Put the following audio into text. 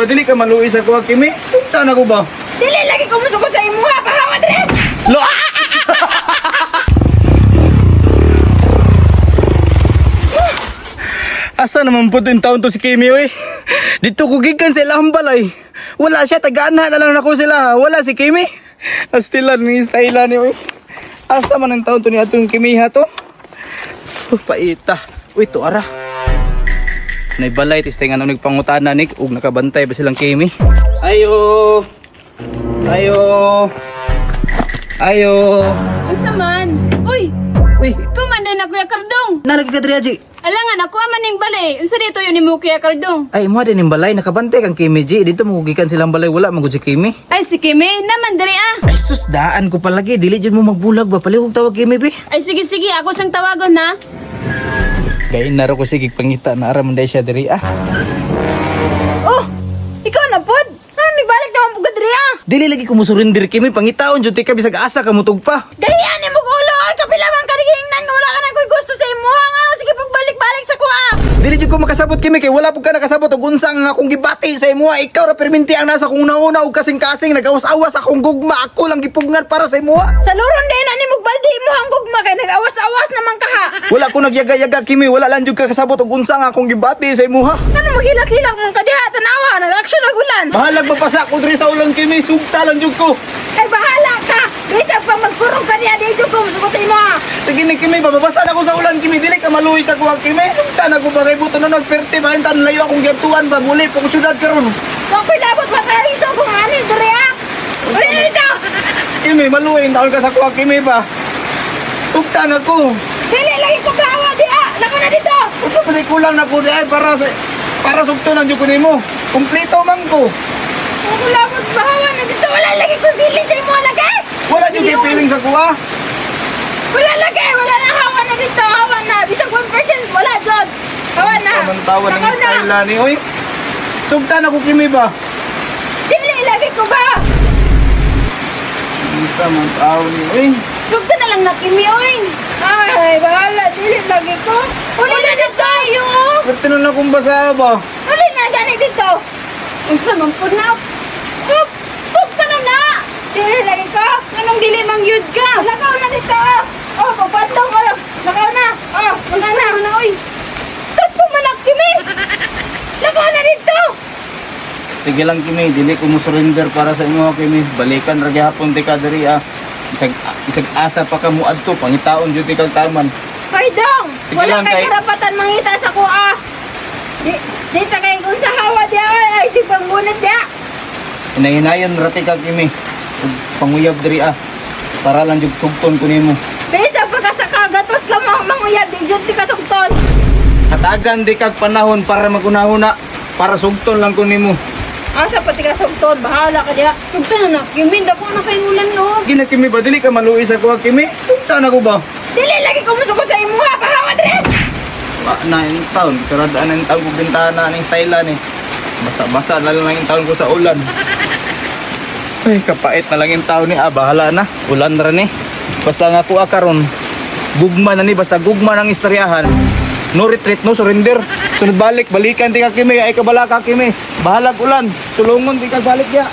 Dili ka maluoy sa kuha, Kimi. Sugta na ko ba? Dili lagi ko musugod sa imuha, pahawa dire. Lo! Asa naman po yung taon to si Kimi, oy? Dito ko gikan sa ilahang balay. Wala siya, tagaan na lang nako sila. Wala si Kimi. Astilan ni style ni, oy. Asa man ang taon to ni atong Kimi ha to? Oh, paita. Uy, to ara. Naibalay, tis nga nang nagpangutana ni ug nakabantay ba silang Kimi? Ayo. Ayo. Ayo. Unsa man? Uy, Uy, ikaw man din na Kuya Kardong. nalagi ka diri, Aji. Alangan ako man ning balay. Unsa dito yun nimo, Kuya Kardong? Ay, mo din yung balay, nakabantay kang Kimi G. Dito mo gikan silang balay, wala man gud si Kimi. Ay si Kimi, naman diri ah. Ay sus, daan ko palagi. Dili jud mo magbulag ba? Palihog tawag Kimi bi. Ay sige sige, ako sang tawagon ha. Gain na ko sige pangita na ara man day siya diri ah. Oh, ikaw na pod. Ano nibalik naman pud ka diri ah? Dili lagi ko mo surrender, Kimi, pangitaon jud ti ka bisag asa ka mutug pa. Dahian nimo ulo ay kapila man ka nagihingnan nga wala ka na koy gusto sa imuha nga ano, sige pagbalik-balik sa kuha. Dili jud ko makasabot, Kimi, kay wala pud ka nakasabot og unsa ang akong gibati sa imuha. Ikaw ra perminti ang nasa kong una-una og kasing-kasing nagawas-awas akong gugma, ako lang gipugngan para sa imuha. Sa luron din na nimo baldi imuhang gugma kay nag-awas-awas naman ka ha. Wala ko nagyaga-yaga, Kimi, wala lang jud ka kasabot og unsa ang akong gibati sa imuha. Ngano maghilak-hilak man ka diha tanawa nag-action og ulan. Bahalag mapasa ko diri sa ulan, Kimi, sugta lang jud ko. Ay bahala ka. Bisag pa magkurog ka diha di jud ko musugot sa imuha. Sige ni Kimi, bababasa na ko sa ulan, Kimi. Dili ka maluhi sa kuha, Kimi. Sugta na ko ba kay buto na nagperte ba tan layo akong giatuan ba muli po ko syudad karon. Wa ko'y labot makaiso kung ani diri ah. Uli na dito. Kimi, maluhi ang taon ka sa kuha, Kimi ba? Sugta na ko. Dili lagi ko bawa diha. Lako na dito. Unsa pa kulang na ko di ay para sa para sugto lang jud ko nimo. Kumpleto man ko. Wa ko'y labot bahawa na dito. Wala lagi ko feeling sa imuha lagi. Wala jud kay feeling sa kuha. Wala lagi. Wala na hawa na dito. Hawa na. Bisag 1% wala jud. Hawa na. Taman-tawa ng Lakaw na. style ni oy. Sugta na ko, Kimi ba? Dili lagi ko ba? Isa man tao ni oy. Sugta na lang na Kimi oy. Ay, bahala. Dili lagi ko. Uli na dito. Tayo. Pwerte na lang kong basa ba? Uli na gani dito. Unsa man pud na? Up, tugta na na. Dili lagi ko. Anong dili man gyud ka? Lakaw na dito. Oh, pagpantong ko. Lakaw na. Oh, Unsa wala na. man na oy? Tagpo man na Kimi. Lakaw na dito. Sige lang, Kimi, dili ko mo surrender para sa imo, Kimi. Balikan ra gihapon ti ka diri ah. Isag isag asa pa ka mo adto pangitaon jud ti kag taman. Hoy dong, Sige wala lang, kay kay- karapatan mangita sa kuha. Di, di ta kay kung sa hawa diya ay, ay si panggunit diya. Hinahinayon ra ti ka, Kimi. Ug panguyab diri ah. Para lang jud sugton ko nimo. Bisag pagka sa kagatos ka manguyab di jud ti kasugton. Hatagan di kag panahon para magunahuna para sugton lang ko nimo. Asa pa ti kasugton, bahala ka diya. Sugta na na Kimi, dako na kay ulan no. Gina, Kimi ba, dili ka maluoy sa kuha, Kimi? Sugta na ko ba? Dili lagi ko musugod sa imuha, pahawa dire. Wa na yung taon, saradaan ang taon ko bintana ning style ni. Basa-basa na lang yung taon ko sa ulan. Ay, kapait na lang yung taon ni. Ah, bahala na. Ulan ra ni. Basta nga kuha karon. Gugma na ni, basta gugma ng istoryahan. No retreat, no surrender. Sunod balik, balikan ti ka, Kimi, ay kabala ka, Kimi. Bahalag ulan, tulungon ti ka balik ya.